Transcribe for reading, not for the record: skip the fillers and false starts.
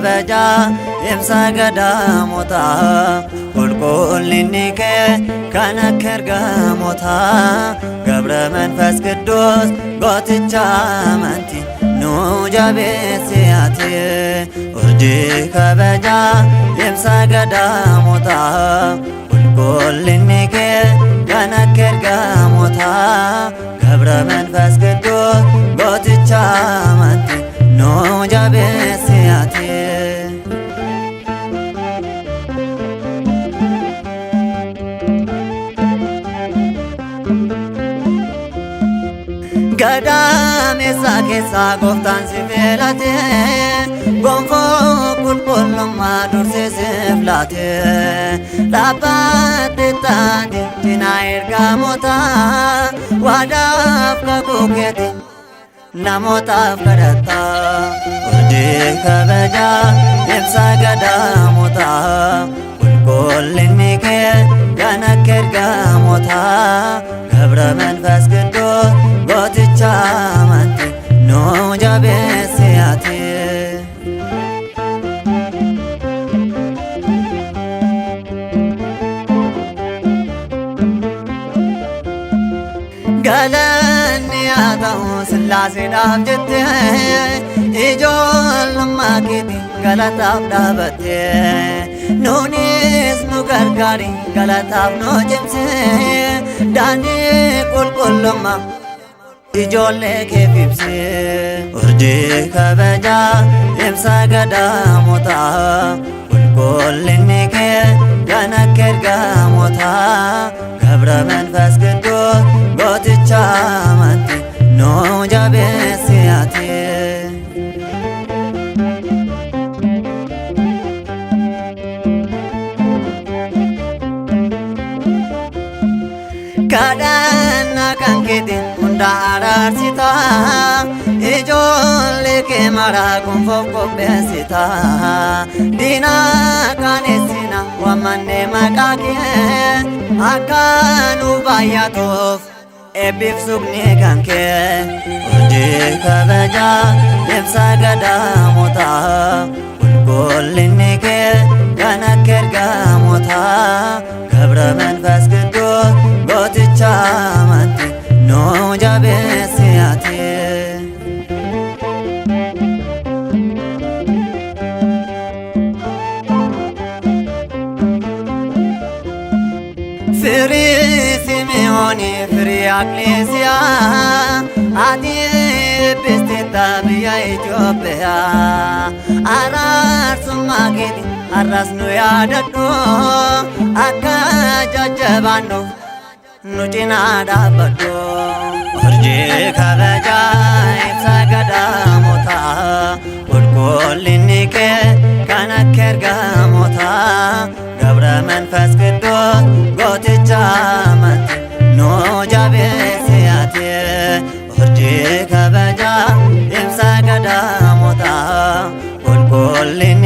Kabajaa ibsa gadaamotaa, qulqullinni kee kan akka ergamootaa. Gabra Manfas Qidduus, gooticha amantii, nu jabeessi ati. Urjii kabajaa ibsa gadaamotaa, qulqullinni kee kan akka ergamootaa. Gabra Manfas Qidduus, gooticha amantii, nu jabeessi ati. Gadameessa keessaa gooftaan si filate, gonfoo qulqullummaa dursee siif laate. Dhaabbatte taate cinaa ergamootaa, waadaaf kakuu keeti namootaaf kadhatta. Urjii kabajaa ibsa gadaamotaa, qulqullinni kee kan akka ergamootaa. Gabra Manfas Qidduus, gooticha amantii, nu jabeessi ati. Galanni haa ta'u Sillaaseedhaaf jettee, ijoollummaa keetiin galataaf dhaabattee, nuunis nu gargaari, galataaf nu cimsee, daandii qulqullummaa ijoollee keef ibsee. Urjii kabajaa ibsa gadaamotaa, qulqullinni kee kan akka ergamootaa. Gabra Manfas Qidduus, gooticha amantii, nu jabeessi ati. Kadhannaa kan keetiin hunda araarsita, ijoollee kee maraa gonfoof qopheessita. Diinaa qaaneessina waamannee maqaa kee, akka nu baay'atuuf eebbiif sugni kan kee. Urjii kabajaa ibsa gadaamotaa, qulqullinni kee kan akka ergamootaa. Gabra Manfas Qidduus, gooticha amantii, nu jabeessi ati. Firii Simi'oonii, firii Akleesiyaa, ati eebbisteetta biyya Itoophiyaa. Araarsummaa keeti har'as nu yaadadhu, akka jajjabaannuuf nu cinaa dhaabbadhu. Urjii kabajaa ibsa gadaamotaa, qulqullinni kee kan akka ergamootaa. Gabra Manfas Qidduus, gooticha amantii, nu jabeessi ati. Urjii kabajaa ibsa gadaamotaa, qulqullinni